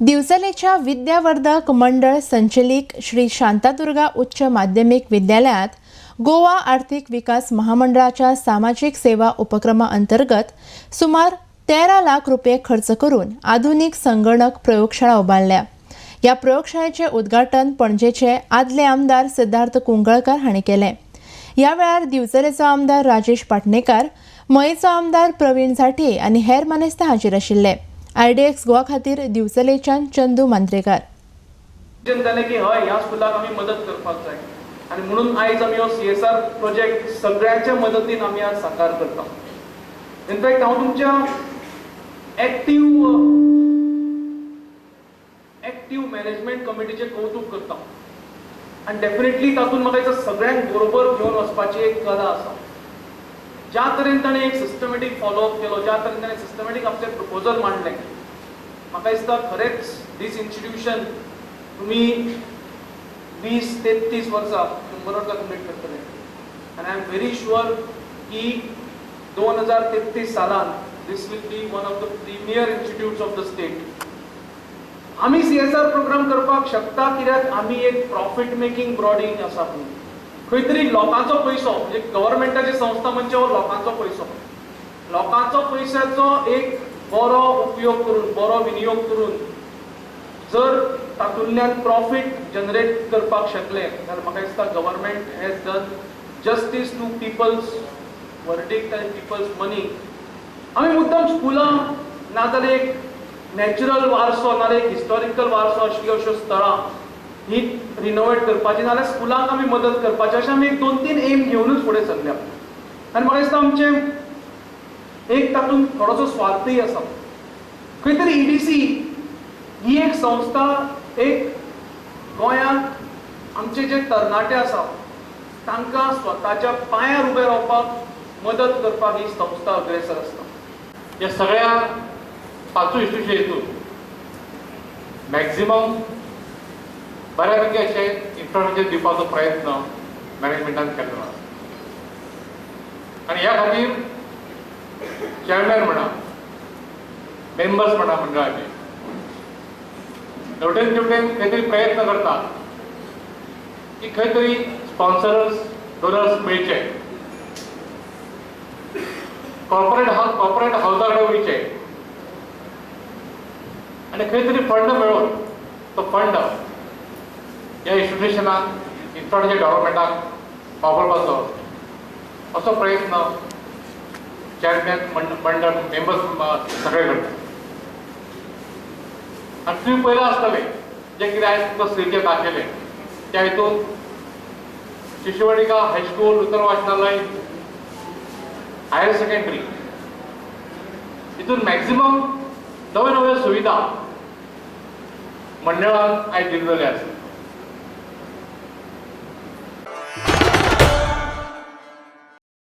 दिवचलेच्या विद्यावर्धक मंडळ संचलित श्री शांतादुर्गा उच्च माध्यमिक विद्यालयात गोवा आर्थिक विकास महामंडळाच्या सामाजिक सेवा उपक्रमा अंतर्गत सुमार 13 लाख रुपये खर्च करून आधुनिक संगणक प्रयोगशाळा उबारल्या। या प्रयोगशाळेचे उद्घाटन पणजेचे आदले आमदार सिद्धार्थ कुंकळकर हांणी केले। या वेळार दिवचलेचो आमदार राजेश पाटणेकार, मयेचो आमदार प्रवीण झाटे आनी हेर मानेस्त हाजीर आशिल्ले। आयडीएक्स गोवा खातीर दिवचलेच्यान चंदू मांद्रेकार। जालें की हय ह्या स्कुलाक आमी मदत करपाक जाय आनी म्हणून आयज आमी हो CSR project सगळ्यांच्या मदतीन आमी आज साकार करता। इनफॅक्ट हांव तुमच्या एक्टिव मॅनेजमेंट कमिटीचें कौतुक करता आनी डेफिनेटली तातूंत म्हाका दिसता सगळ्यांक बरोबर घेवन वचपाची एक कला आसा। ज्या तरेन ताणें एक सिस्टमॅटीक फॉलोअप केलो, ज्या तरेन ताणें सिस्टमॅटीक आपलें प्रपोजल मांडलें, म्हाका दिसता खरेंच दीस इन्स्टिट्यूशन तुमी 20 ते 30 वर्सां 100 वर्सां कंप्लीट करतले आनी I am very sure की 2033 सालान this will be one of the premier institutes of the state. आमी CSR programme करपाक शकता कित्याक आमी एक प्रॉफिट मेकिंग बॉडी आसा। खंय तरी लोकांचो पयसो म्हणजे गव्हर्मेंटाची संस्था म्हणजे हो लोकांचो पयसो, लोकांचो पयशाचो एक बरो उपयोग करून, बरो विनियोग करून जर तातूंतल्यान प्रॉफिट जनरेट करपाक शकले जाल्यार म्हाका दिसता government has done justice to people's verdict आनी पिपल्स मनी। आमी मुद्दम स्कुलां नाजाल्यार एक नॅचरल वारसो नाजाल्यार एक हिस्टॉरिकल वारसो आशिल्ल्यो अश्यो स्थळां ही रिनोवेट करपाची नाजाल्यार स्कुलांक आमी मदत करपाची अशें आमी एक 2-3 एम घेवनूच फुडें सरल्या। आनी म्हाका दिसता आमचें एक तातूंत थोडोसो स्वार्थय आसा। खंय तरी EDC ही एक संस्था एक गोंयांत आमचे जे तरणाटे आसा तांकां स्वताच्या पांयार उबे रावपाक मदत करपाक ही संस्था अग्रेसर आसता। ह्या सगळ्या पांचूय इन्स्टिट्यूशन हितून मॅक्झिमम बऱ्यापैकी अशें इन्फ्रास्ट्रक्चर दिवपाचो प्रयत्न मॅनेजमेंटान केल्लो आसा आनी ह्या खातीर चेअरमॅन म्हणा, मेंबर्स म्हणा मंडळाचे हेवटेन तेवटेन खंय तरी प्रयत्न करता की खंय तरी स्पॉन्सर्स, डोनर्स मेळचे, कॉर्पोरेट हावसा कडेन वयचे आनी खंय तरी फंड मेळोवन तो फंड ह्या इन्स्टिट्युशनाक इन्फ्रास्ट्रक्चर डेव्हलपमेंटाक वापरपाचो असो प्रयत्न चेअरमॅन, मंडळ, मेंबर्स सगळे करतात। आनी तुमी पयलां आसतलें जें कितें आयज तुमकां स्क्रिनीचेर दाखयलें त्या हितून शिशुवाटिका हायस्कूल, उत्तर वाचनालय, हायर सेकंडरी हितून मॅक्झिमम नव्यो नव्यो सुविधा मंडळान आयज दिल्ल्यो आसा।